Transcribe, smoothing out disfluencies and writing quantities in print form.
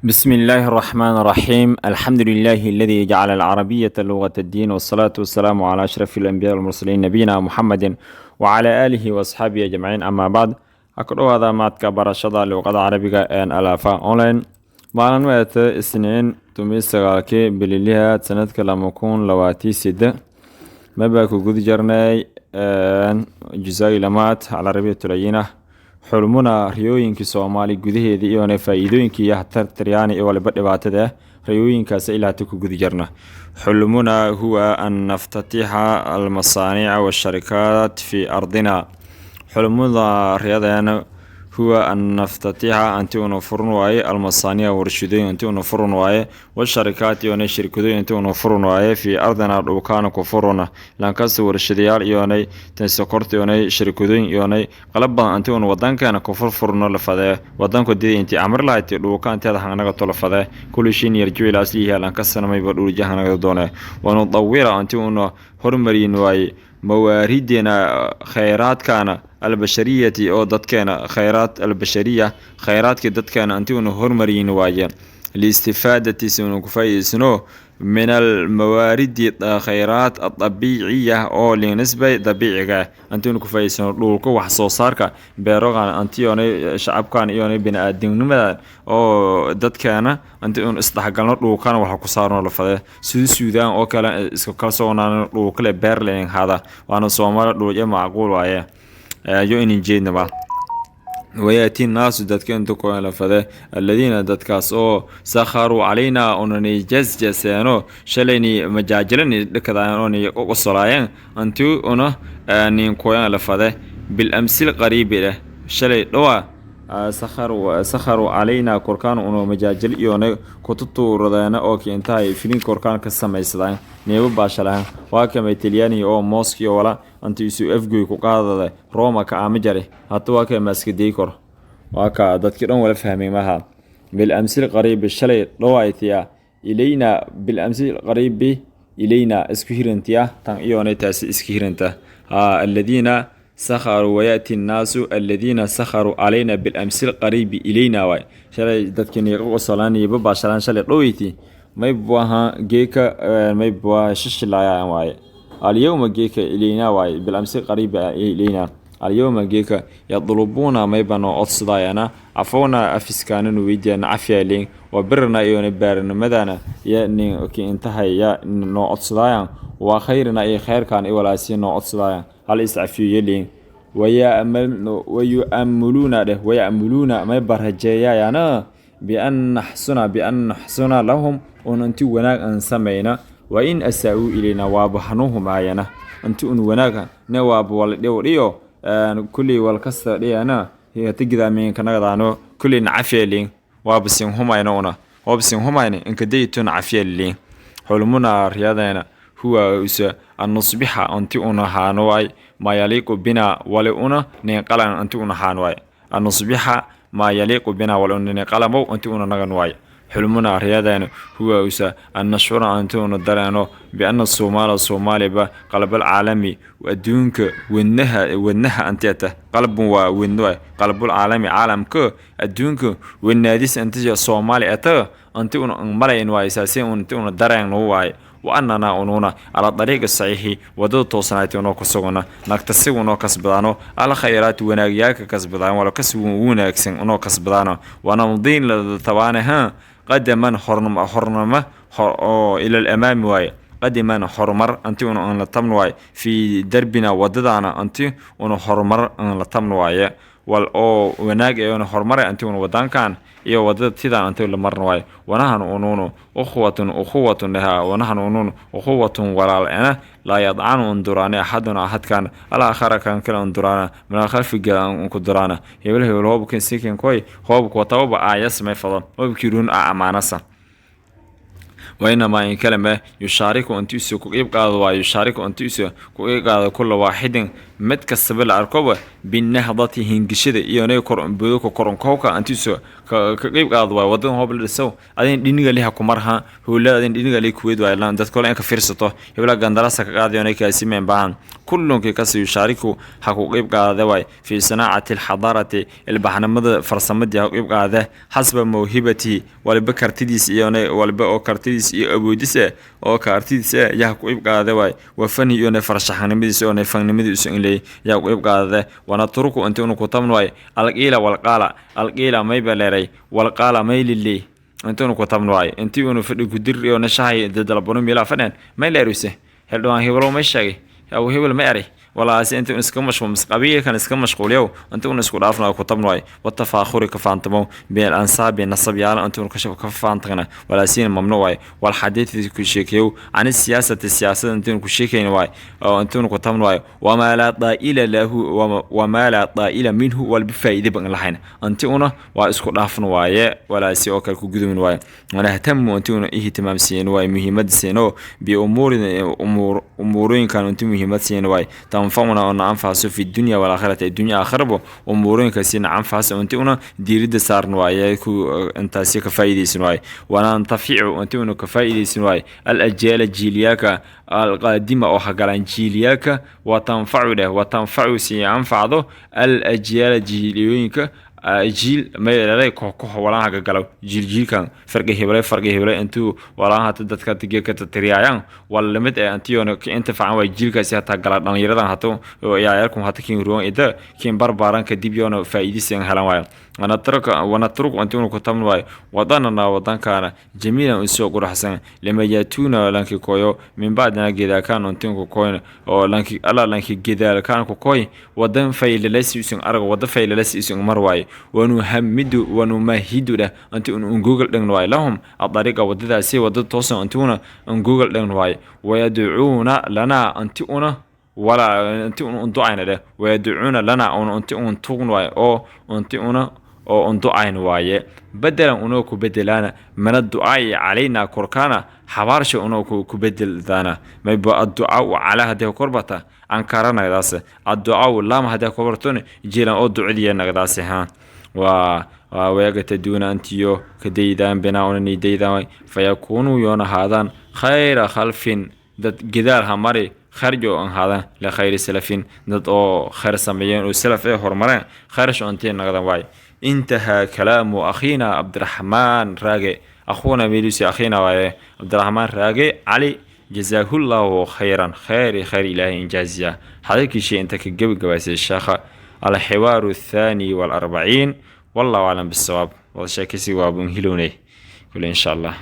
بسم الله الرحمن الرحيم، الحمد لله الذي جعل العربية لغة الدين، والصلاة والسلام على أشرف الأنبياء والمرسلين، نبينا محمد وعلى آله وأصحابه أجمعين، أما بعد. Ha ku dhawaada maadka barashada luuqada carabiga ee Alaafa Online. Maalin weete Isniin, 19-kii bililihaad, sanadka 2028. Mabaa ku guda jarnay jusaagi lamaad alcarabiyatu layina, xulmuna riyooyinkii Soomaali gudaheedii iyona faa-iidooyinkii iyo hatartaryaani iyo waliba dhibaatada riyooyinkaas ilaa hata ku guda jarna. حلمنا هو أن نفتتح المصانع والشركات في أرضنا. Xulmuna riyadeena هو أن نفتتح anti una furun waaye, المصانع warshadooyin inti una furun waaye, والشركات iyona shirkadooyin inti una furun waaye, في أرضنا dhulkaana ku furuna. Lankasta warshadayaal iyonay tan sokorta iyonay shirkadooyin iyonay qalab badan inti una wadankeena ku furfurno lafadee. Wadanku dida inti amar lahayti dhulka inteeda hanaga tolafadee. كل شيء يرجع إلى أصله. Lankastana mayba dhulja hanaga doone. ونطور anti una hormarin waaye, مواردنا kheyraadkaana, البشرية oo dadkeena, kheyraad البشرية kheyraadkii dadkeena anti una hormariyin waaye, لاستفادة si una ku faa'iideysano, من الموارد kheyraad الطبيعية oo linisbay dabiiciga anti una ku faa'iideysano dhulka wax soo saarka beerogan anti iyonay shacabkan iyonay bini-aadamnimada oo dadkeena anti una isdhexgalno, dhulkana waxa ku saarno lafade, sida Suudaan oo kale iska kalsoonaan dhulkale beerleen hada waana Soomaaliya dhulya macquul waaye yo inin jeednaba. ويأتي الناس dadka inta ku lafade, الذين dadkaas oo سخروا علينا unani jasjaseeno shalayni majaajalani dhakadaayan ooni qosolaayeen anti una ninkoyan lafade, بالأمس القريب leh shalay dhawa. سخروا علينا korkaan una majaajil iyona kututuuradeena oo keentahay filin korkaan ka samaysadaan neebo baashalahan. Waa kamay Talyaaniga oo mooskiyo wala anti isu afgoy ku qaadada Roma ka aama jare. Hata waa kay maaskadey kor, waa ka dadkii dhan wala fahmay maha. بالأمس القريب shalay dhawaaytiya, إلينا بالأمس القريب إلينا isku hirantiya tan iyona taasi iska hiranta ha. الذين سخروا ويأتي الناس الذين سخروا علينا بالأمس القريب إلينا waay shalay dadkii niiqa qosolaan iyo baashalaan shalay dhawayti may buaha geeka may bua shishilaayaan waaye. اليوم geeka إلينا waaye, بالأمس القريب إلينا. اليوم geeka يطلبون may bano codsadayana عفونا afiskaananu weydiiyana cafyaalin وبرنا iyona baarinimadana ya ninki intahay ya noo codsadayaan, وخيرنا iyo khayrkan i walaasi noo codsadayaan hal iscafiyo yelin. ويؤملون dheh, ويأملون may barajeeyayana بأن نحسن لهم un inti wanaag aan samayna. وإن أساءوا إلينا waaba hanuhumaayana inti un wanaag ne waaba wala dhiw dhiyo kulley wal kasta dhiyana hata gidaamiinkanagadaano kulley nacafyeelin waaba sin humayna una waaba sin humayna inkadaytun cafyeelin. حلمنا riyadeena هو usa أن نصبح anti una haano waay, ما يليق بنا wali una nin qalan anti una haan waay, أن نصبح ما يليق بنا wali una nin qalamow anti una nagan waay. حلمنا riyadeena هو usa أن نشعر anti una dareeno بأن الصومال soomaaliba قلب العالم adduunka wadnaha wadnaha antiata. قلب waa wadno waay. قلب العالم caalamka adduunka wadnaadis anti Soomaali ata anti una malayn waay, saasi anti una dareeno waay. وأننا ununa على الطريق الصحيح wadada toosanayti unoo ku sugana, نكتسب unoo kasbadaano, الخيرات wanaagyaalka kasbadaan wala kas wanaagsan unoo kasbadaano, ونمضي tabaane ha قدما hornimo hornimo oo إلى الأمام waaye, قدما horumar anti una aan la tabno waaye, في دربنا wadadaana anti una horumar aan la tabno waaye, wal oo wanaag iyona horumar anti una wadankan iyo wadada tidaan anti la marno waaye. ونحن ununu أخوة أخوة laha ونحن ununu أخوة walaal ena, لا يطعن unduraane أحدنا axadkan الآخر kan kale unduraana, من الخلف ku duraana hebel hebel hoobkan sikin koy hoobka watababa aayas may fado hoobkiirun a amaanasa. وإنما in kaleme يشارك anti isu ku qeyb qaado waa يشارك anti isu ku qeyb qaado كل واحد Mid kastaba la arkoba binahdati hingishada iyo nay kor buudo koronkowka antiiso ka qayb qaado waay. Wadan hoob la dhiso, adin dhiniga liha kumarha howlada, adin dhiniga li kuweed waay lan dadka kale in ka fiirsato hebla gandarasa ka qaadayo nay kaasi meen baahan. Kullunkii kasi yushaariku ha ku qayb qaada waay fi sanaacati alxadaarati, ilbaxnimada farsamadii ha ku qayb qaada, xasba mawhibatihi, waliba kartidiis iyo waliba oo kartidiis iyo awoodis oo kartidiis yaa ku qayb qaada waay, wa fani iyo farshaxanimadiis oo fannimadiisu in leey yaa ku qayb qaada. Wanatruku inta unu ku tabno waay alqiila walqaala. Alqiila may baleeray, walqaala may liley inta unu ku tabno waay, intii unu fadhi kudir iyo nashahay dadalbano meelaa fadhan may leeruse heldhawaan hebelo may sheegay aw hebel ma eray walaasi inta iska mashquul qabiilkan iska mashquuliyow inta un isku dhaafno ku tabno waay. Watafaakhuri ka faantamo bil ansaabi nasab yaala inta un ka faantagna walaasiin mamnu waay. Wal xadiith ku sheekeyow can siyaasati, siyaasada inta ku sheekeyn waay oo inta un ku tabno waay. Wamaa laa daa'ila lahu, wamaa laa daa'ila minhu, wal bifaa'ida ban lahayn inta una waa isku dhaafno waaye, walaasi oo kale ku gudumin waaye. Wanahtamu inta una ihtimaam siin waay, muhiimad siino bi umuuri umuur umuurooyinkan inta muhiimad siin waay, tanfacuna oo na anfacso fi dunya walaakhirati, addunya aakhirabo umuurooyinkaasi na anfacso inti una diiradda saarn waaye, ku intaasi ka faa'iidaysan waaye. Wanantaficu inti una ka faa'iidaysan waaye al ajyaala jiiliyaalka alqaadima oo hagalaan jiiliyaalka, watanfacu dheh, watanfacu si anfacdo al ajyaala jiiliyooyinka. Jiil mayelay koox walaan hagagalo jiil jiilkan farqi hebelay farqi hebelay intuu walaan hata dadka tige ka tiriyayaan wal lamid ee antiyoona ka intifacan way jiilkaasi hataa gala dhalinyaradan hato yaayarku hata kiin ruwan ida kiin barbaaran kadib yoona faa'iidaysan helan waayo. Wanatruk wanatruk intuuna ku tabn waayo wadanana wadankaana jamiilan usoo quraxsan lama yaatuuna lanki koyo min bacdina gedaakaan intiin ku koyn oo lanki alla lanki gedaalkaan ku koy wadan faylalasi usun arag wada faylalasi usun mar waayo. Wanuhamidu wanumahidu dheh inti un google dhign waayo lahum adariiqa wadadaasi wada toosan intiuna un google dhign waayo. Wayadcuuna lanaa inti una walaa inti un unducayna dheh, wayadcuuna lanaa un inti un tugn waayo oo inti una oo unducayn waaye, bedelan unoo ku bedelaana mana ducaai calaynaa korkaana xabaarsha unoo ku bedeldaana mayba adducaau calaa haddii korbata ankara nagdaase adducaau laama haddii korbatone jilan oo ducadiya nagdaase ha waa wayagataduuna antiyo ka daydaan binaa unani daydaan fayakuunuu yoon ahaadaan khayra khalfin dad gedaal ha mari kharjo an haadaan likhayri salafin dad oo khayr sameeyeen oo salaf ee horumareen khayrsho intee nagdan waay. Intahaa kalaamu akhiina Cabdiraxmaan Raage, akhuuna meelusi akhiina waaye Cabdiraxmaan Raage Cali, jazaahullahu khayran, khayri khayr ilaahay injaaziya. Hadalkiisii inta ka gebagabaysay sheekha. Alxiwaaru athaani waalarbaciin, wallahu aclam bisawaab. Wada sheekaysi waa bun hilownay kule insha Allah.